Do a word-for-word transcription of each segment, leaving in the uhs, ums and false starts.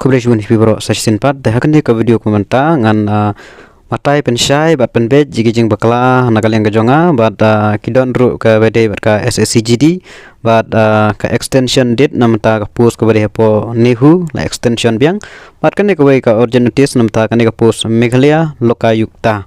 Khublei shibun ïa phi baroh sa shisien pat. Te ha kane ka video kaba mynta ngan, ah, batai pynshai bad pynbeit ïa ki jingbakla na ka liang ka jong nga bad, ah, ki don ruh kaba dei bad ka S S C G D bad, ah, ka extension date na bynta ka post kaba dei hapoh NEHU la extension biang. Bad kane kawei ka urgent notice na bynta kane ka post Meghalaya Lokayukta.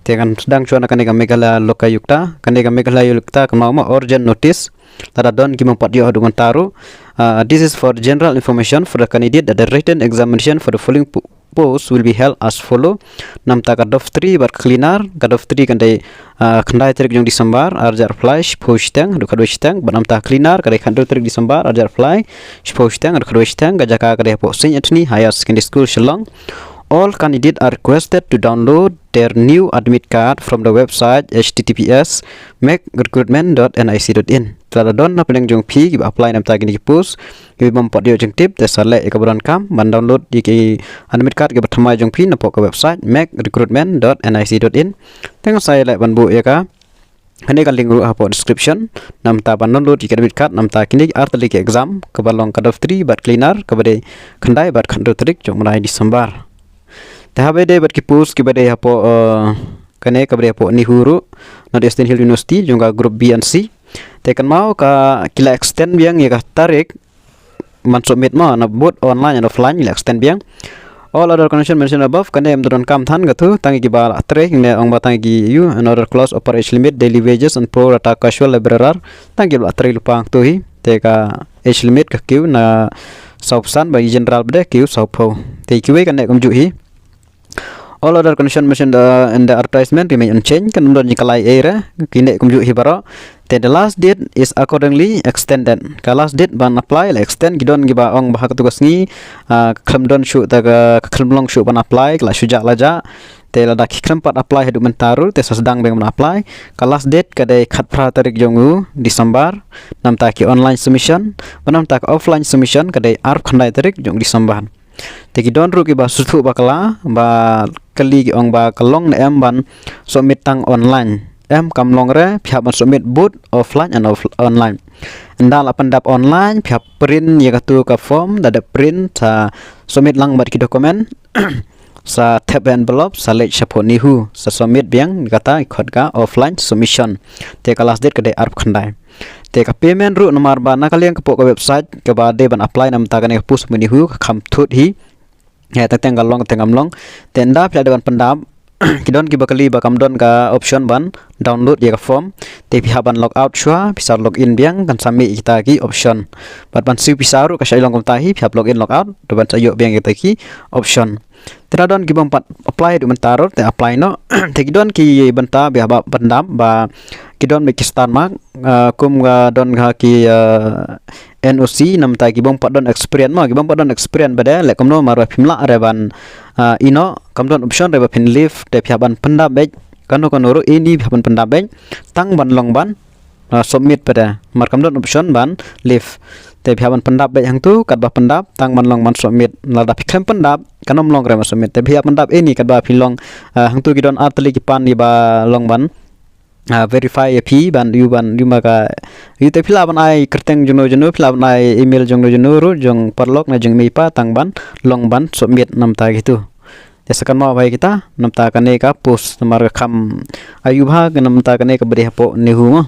Te ngan sdang shuwa na kane ka Meghalaya Lokayukta. Kane ka Meghalaya Lokayukta ka mut ma urgent notice. Lada don ki bym pat ïoh haduh mynta ruh. Uh, this is for general information for the candidate that the written examination for the following po- post will be held as follow. Na bynta ka dormitory bad ka cleaner, ka dormitory kan dei, uh, khyndai tarik jong December, ar hajar arphew lai, shiphew shiteng haduh khatwei shiteng, bad na bynta ka cleaner ka dei khathynriew tarik December, ar hajar arphew lai, shiphew shiteng haduh khatwei shiteng, ka jaka ka dei hapoh Saint Anthony Higher Secondary School, Shillong. All candidate are requested to download their new admit card from the website H T T P S make recruitment dot N I C dot in. Te lada don na pdeng jong phi kiba apply na bynta kine ki post, kiba bym pat ïoh jingtip, te sa leh ïa kaba donkam ban download ïa ki admit card kiba thymmai jong phi napoh ka website make recruitment dot N I C dot in. Te ngan sa ïaleh ban buh ïa ka, kane ka link ruh hapoh description, na bynta ban download ïa ka admit card na bynta kine ar tylli ki exam, kaba long ka dormitory bad cleaner, kaba dei khyndai bad khathynriew tarik jong u bnai December. Te haba ïadei bad ki post kiba dei hapoh, uh, kane kaba dei hapoh NEHU ruh, North Eastern Hill University, jong ka group B and C. Te kynmaw ka ki la extend biang ïa ka tarik ban submit mo, na both online and offline la extend biang. All other condition mentioned above, kane ym donkam than katu, tang ïa kiba la trei, ne ong ba tang ïa ki, you, another clause, upper age limit, daily wages and pro rata casual laborer, tang ïa kiba la trei lypa hangtu hi. Te ka age limit ka kiew na sawphew san, ba ki general bad ki kiew sawphew. Te kiwei kane kumjuh hi. All other condition mentioned, uh, in the advertisement remain unchanged, kan ym don jingkylla ei ei re, kine kumjuh hi baroh. Te the last date is accordingly extended. Ka last date ban apply la extend, ki don kiba ong ba ha katu ka sngi, ah, ka khlem don shuh, te ka, ka khlem long shuh ban apply, ka la shu jah la jah. Te lada ki khlem pat apply haduh mynta ruh, te sa sdang biang ban apply. Ka last date ka dei khatphra tarik jong u December, na bynta ki online submission, bad na bynta ka offline submission ka dei arphew khyndai tarik jong u December. Te ki don ruh kiba sngewthuh bakla, ba kylli ki ong ba ka long ne em ban submit tang online. Em, kam long re, phi hap ban submit both offline and off-, online. Ynda la pyndap online, phi hap print ïa katu ka form, da dep print, sa submit lang bad ki document, sa thep ha envelope, sa leit shapoh NEHU, sa submit biang, kata ki khot ka offline submission. Te ka last date ka dei arphew khyndai. Te ka payment ruh namar ba na ka liang ka poh ka website kaba dei ban apply na bynta kane ka post mynta hi ka kham thut hi. Hei, teng teng ka long, teng kam long. Te ynda phi la dei ban pyndap, ki don kiba kylli ba kam don ka option ban download ïa ka form. Te phi hap ban log out shuwa, phi sa log in biang, kan sa mih kita ki option. Bad ban siew pisa ruh ka sa long kumta hi, phi hap log in log out, to ban sa ïoh biang kita ki option. Te lada don ki bym pat apply haduh mynta ruh, te apply noh. Te ki don ki bynta ba hap ban pyndap, ba ki don beit ki star mark, ah, kum ka don ka ki, ah, N O C, na bynta ki bym pat don experience mo, ki bym pat don experience bad leh kumno namar ba phim lah re ban, ah, ïeh noh, kam don option re ba phin leave, te phi hap ban pyndap beit, kano kano ruh ïa ni phi hap ban pyndap beit, tang ban long ban, ah, submit bad, namar kam don option ban leave. Te phi hap ban pyndap beit hangtu, katba pyndap, tang ban long ban submit. Lada phi khlem pyndap, kan ym long re ban submit. Te phi hap pyndap ïa ni katba phi long, ah, hangtu ki don ar tylli ki pan ïa ba long ban, ah, verify ïa phi ban ïoh, ban ïoh ma ka, ïoh te phi lah ban ai kyrteng jongno jongno, phi lah ban ai email jongno jongno ruh, jong paralok ne jong i mei i pa, tang ban long ban submit na bynta kitu. Te sa kynmaw bha ïa kita, na bynta kane ka post namar ka kham aiu bha, na bynta kane kaba dei hapoh NEHU mo.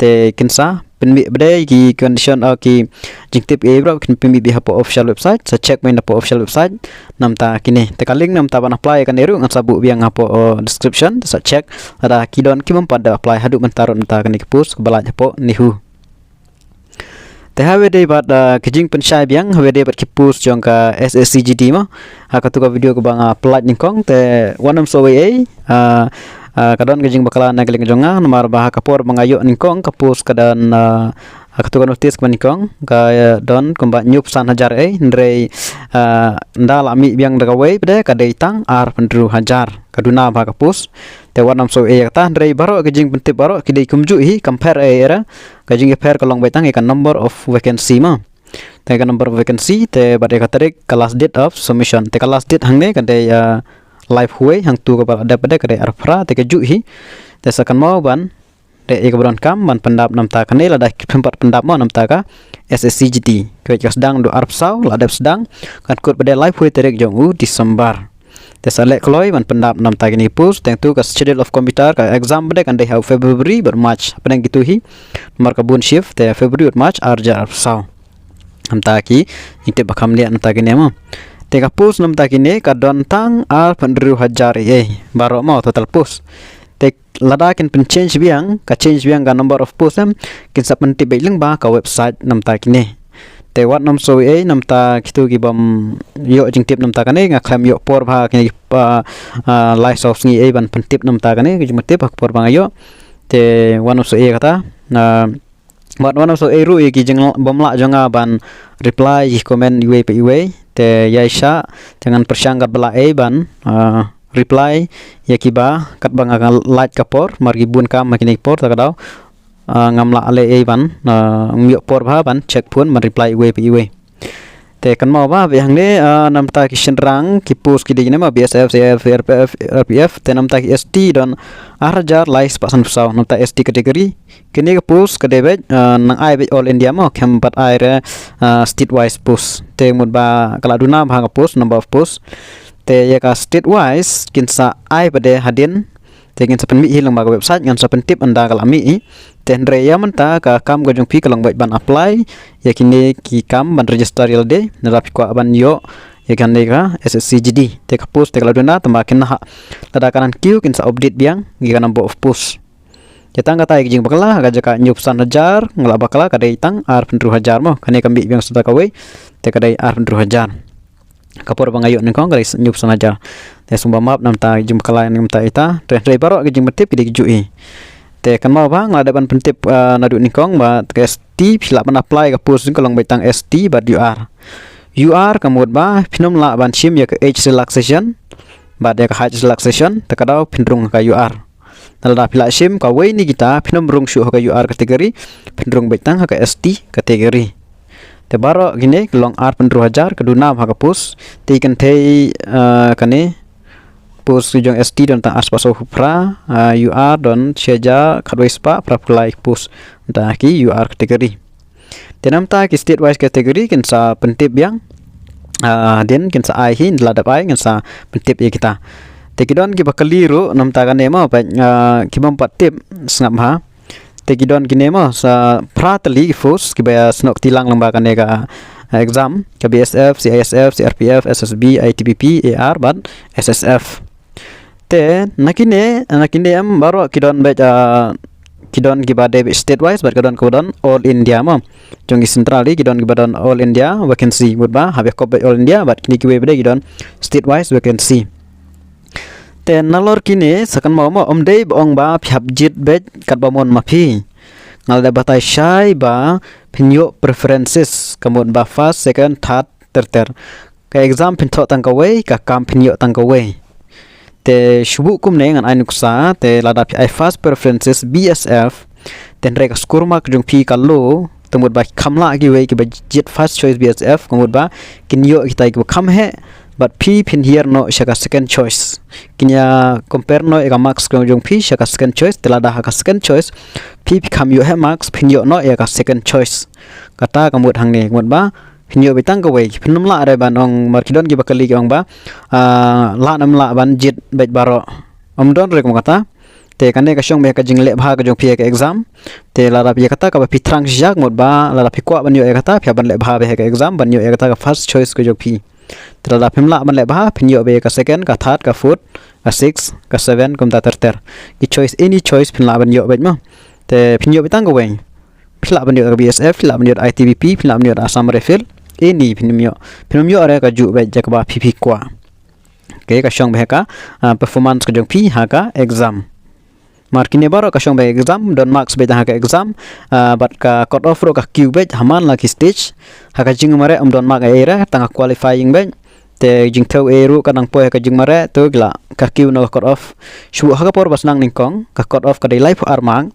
Te kin sa pynmih beit ki condition, ah, ki jingtip ei ei baroh kin pynmih beit hapoh official website, sa check beit hapoh official website, na bynta kine. Te ka link na bynta ban apply kane ruh ngan sa buh biang hapoh, oh, description, sa check. Lada ki don ki bym pat da apply haduh mynta ruh na bynta kane ka post kaba lait hapoh NEHU. Te haba ïadei bad, ah, ki jingpynshai biang, haba ïadei bad ki post jong ka S S C G D mo. Ha katu ka video kaba nga pyllait nyngkong, te wat nym sngewsih ei ei, ah, ah, ka don ka jingbakla na ka liang jong nga, namar ba ha ka por ba nga ïoh nyngkong ka post ka don, ah, ha katu ka notice kaba nyngkong, ka, eh, don kumba hynñiewphew san hajar ei, hynrei, ah, ynda la mih biang da kawei pat ka dei tang arphew hynriew hajar, ka duna bha ka post. Te wat nym sngewsih ei ei kata, hynrei baroh ki jingpyntip baroh ki dei kumjuh hi, compare ei ei re, ka jingïapher ka long beit tang ïa ka number of vacancy mo. Te ka number of vacancy, te bad ïa ka tarik, ka last date of submission. Te ka last date hangne ka dei, ah, live huwei, hangtu kaba la dep pat ka dei arphew phra, te kajuh hi. Te sa kynmaw ban, te ïa kaba donkam ban pyndap na bynta kane, lada phim pat pyndap mo na bynta ka S S C G D. Ka wei ka sdang du arphew saw, la dep sdang, kan kut pat de laiphew tarik jong u December. Te sa leh kloi ban pyndap namta kine ki post, teng tu ka schedule of computer, ka exam pat de kan dei ha February bad March, hapdeng kitu hi, namar ka bun shift, te February bad March, ar hajar arphew saw. Namta ki, ing tip ba kham liah namta kine mo. Te ka post namta kine, ka don tang arphew hynriew hajar ei ei, baroh mo total post. Te lada kin pyn change biang, ka change biang ka number of post em, kin sa pyntip beit lyngba ka website namta kine. Te wat nym sngew ei ei namta kitu ki bym ïoh jingtip namta kane, nga khlem ïoh por bha kine ki, ah, ah, lai saw sngi ei ban pyntip namta kane, ki jingtip ha ka por ba nga ïoh. Te wat nym sngew ei kata, ah, wat wat nym sngew ei ruh ïa ki jingbymlah jong nga ban reply ïa ki comment iwei pa iwei. Te ïai shah, te ngan pyrshang katba lah ei ban, ah, reply ïa kiba katba nga lait ka por, namar ki bun kam ha kine ki por, ta ka daw, ah, ngam lah leh ei ban, ah, ngam ïoh por bha ban check phone ban reply iwei pa iwei. Te kynmaw ba, bad hangne, ah, namta ki shynrang ki post ki dei kine mo, B S F, C I S F, C R P F, R P F, te namta ki S T don ar hajar lai spah san phew saw, namta S T category. Kine ka post ka dei beit, ah, nang ai beit all India mo, khlem pat ai re, ah, state wise post. Te mut ba ka la duna bha ka post, number of post. Te ïa ka state wise kin sa ai pat de hadien. Te kin sa pynmih hi lyngba ka website, ngan sa pyntip ynda ka la mih hi. Te hynrei ïa mynta ka kam ka jong phi ka long beit ban apply ïa kine ki kam, ban register ïa lade, lada phi kwah ban ïoh ïa kane ka S S C G D. Te ka post te ka la duna, tangba kin nang, lada ka nang kiew kin sa update biang ïa ka number of post. Ïa tang kata ïa ka jingbakla, ka jaka hynñiew phew san hajar, nga la bakla ka dei tang arphew hynriew hajar mo. Kane ka mih biang sa da kawei, te ka dei arphew hynriew hajar. Ka por ba nga ïoh nyngkong ka dei hynñiew phew san hajar. Te sngewbha map namta jingbakla namta ita. Te hynrei baroh ki jingpyntip ki dei kijuh hi. Te kynmaw ba nga la dep ban pyntip, ah, naduh nyngkong ba ka S T phi lah ban apply ka post ka long beit tang S T bad U R. U R ka mut ba phin ym lah ban shim ïa ka age relaxation bad ïa ka height relaxation, te ka daw phin rung ka U R. Lada phi la shim kawei na kita, phin ym rung shuh ha ka U R category, phin rung beit tang ha ka S T category. Te baroh kine ka long arphew hynriew hajar, ka duna bha ka post. Te kynthei, ah, kane post jong S T don tang ar spah saw phew phra, ah, U R don shi hajar khatwei spah phra phew lai post. Te ha ki U R category. Te namta ki state wise category kin sa pyntip biang. Ah, hadien kin sa ai hi, la dep ai kin sa pyntip ïa kita. Te ki don kiba kylli ruh namta kane mo, ba, ah, ki bym pat tip, sngap bha. Te ki don kine mo, sa phra tylli ki post kiba ïasnoh kti lang lyngba kane ka, ah, exam, ka B S F, C I S F, C R P F, S S B, I T B P, A R bad S S F. Te na kine, na kine em baroh ki don beit, ah, ki don kiba dei beit state wise bad ka don kiba don all India mo. Jong ki central ki don kiba don all India vacancy, mut ba hap ïakop beit all India, bad kine kiwei pat de ki don state wise vacancy. Te nalor kine sa kynmaw mo, ym dei ba ong ba phi hap jied beit katba mon ma phi. Nga la dep batai shai ba phin ïoh preferences, ka mut ba first, second, third, ter ter. Ka exam phin thoh tang kawei, ka kam phin ïoh tang kawei. Te shu buh kumne ngan ai nuksa, te lada phi ai first preferences B S F, te hynrei ka score mark jong phi ka low, te mut ba kham lah kiwei kiba jied first choice B S F, ka mut ba kin ïoh kita kiba kham heh, bad phi phin hiar noh sha ka second choice. Kin ïa compare noh ïa ka marks ka jong phi sha ka second choice, te lada ha ka second choice phi phi kham ïoh heh marks, phin ïoh noh ïa ka second choice. Kata ka mut hangne, ka mut ba phin ïoh beit tang kawei, phin ym lah re ban ong, mar ki don kiba kylli ki ong ba, ah, lah ne ym lah ban jied beit baroh. Ym don re kum kata. Te kane ka shong beit ha ka jingleh bha ka jong phi ha ka exam. Te lada phi ïa kata kaba phi thrang shisha, ka mut ba lada phi kwah ban ïoh ïa kata, phi hap ban leh bha beit ha ka exam ban ïoh ïa kata ka first choice ka jong phi. Te lada phim lah ban leh bha, phin ïoh beit ïa ka second, ka third, ka fourth, ka sixth, ka seven, kumta ter ter. Ki choice, any choice phin lah ban ïoh beit mo. Te phin ïoh beit tang kawei. Phi lah ban ïoh da ka B S F, phi lah ban ïoh da I T B P, phi lah ban ïoh da Assam Rifle. Any phin ym ïoh. Phin ym ïoh re ka juh beit ïa kaba phi phi kwah. Okay, ka shong beit ha ka, ah, performance ka jong phi ha ka exam. Mar kine baroh ka shong beit ha ka exam, don marks beit ha ka exam, ah, bad ka cut off ruh ka kiew beit ha man la ki stage. Ha ka jingmareh ym don mark ei ei re, tang ka qualifying beit. Te jingthew ei ruh ka nang poi ha ka jingmareh, to ki la ka kiew noh ka cut off. Shu ha ka por ba sdang nyngkong, ka cut off ka dei laiphew ar mark.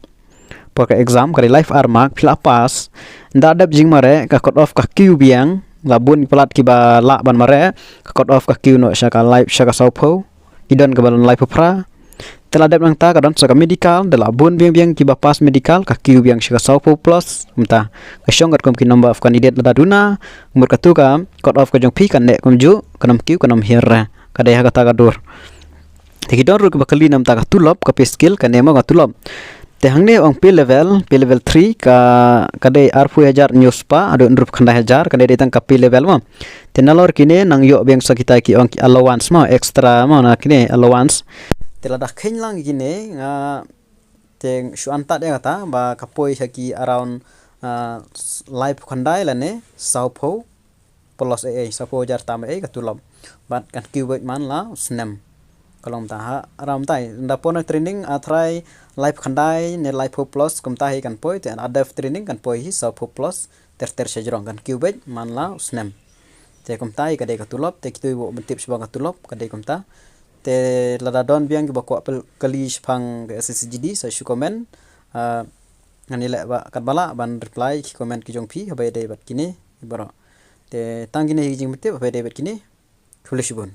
Por ka exam ka dei laiphew ar mark, phi la pass. Ynda dep jingmareh, ka cut off ka kiew biang, la bun palat kiba lah ban mareh, ka cut off ka kiew noh sha ka laiphew, sha ka sawphew. Ki don kiba don laiphew phra. Te la dep nangta ka don sa ka medical, te la bun biang biang kiba pass medical, ka kiew biang sha ka sawphew plus, mynta. Ka shong katkum ki number of candidate lada duna, mut katu ka cut off ka jong phi kan neh kumjuh, kan ym kiew, kan ym hiar. Ka dei ha kata ka dur. Te ki don ruh kiba kylli namar ka tulop, ka pay scale, kane mo ka tulop. Te hangne ong pay level, pay level three, ka, ka dei arphew hajar hynñiew spah, haduh hynriewphew khyndai hajar, kane dei tang ka pay level mo. Te nalor kine nang ïoh biang sa kita ki ong ki allowance mo, extra mo na kine allowance. Te lada kheiñ lang kine, nga te shu antad ïa kata, ba ka poi ha ki around, ah, laiphew khyndai lane, sawphew plus, eh, eh, sawphew hajar tam, eh, ka tulop. Bad kan kiew beit man la u snem. Ka long mynta ha, around mynta, nda pon training, ah, trai, laiphew khyndai, ne laiphew plus, kumta hi kan poi, te ade training kan poi hi, sawphew plus, ter ter sha jrong kan kiew beit, man la u snem. Te kumta hi ka dei ka tulop, te kito kiba myntip shaphang ka tulop, ka dei kumta. Te lada don biang kiba kwah pyn-, kylli shaphang ka S S C G D, sa shu comment, ah, ngan ïaleh ba, katba lah, ban reply, ki comment ki jong phi, haba ïadei bad kine, baroh. Te tang kine hi ki jingmyntip, haba ïadei bad kine, khublei shibun.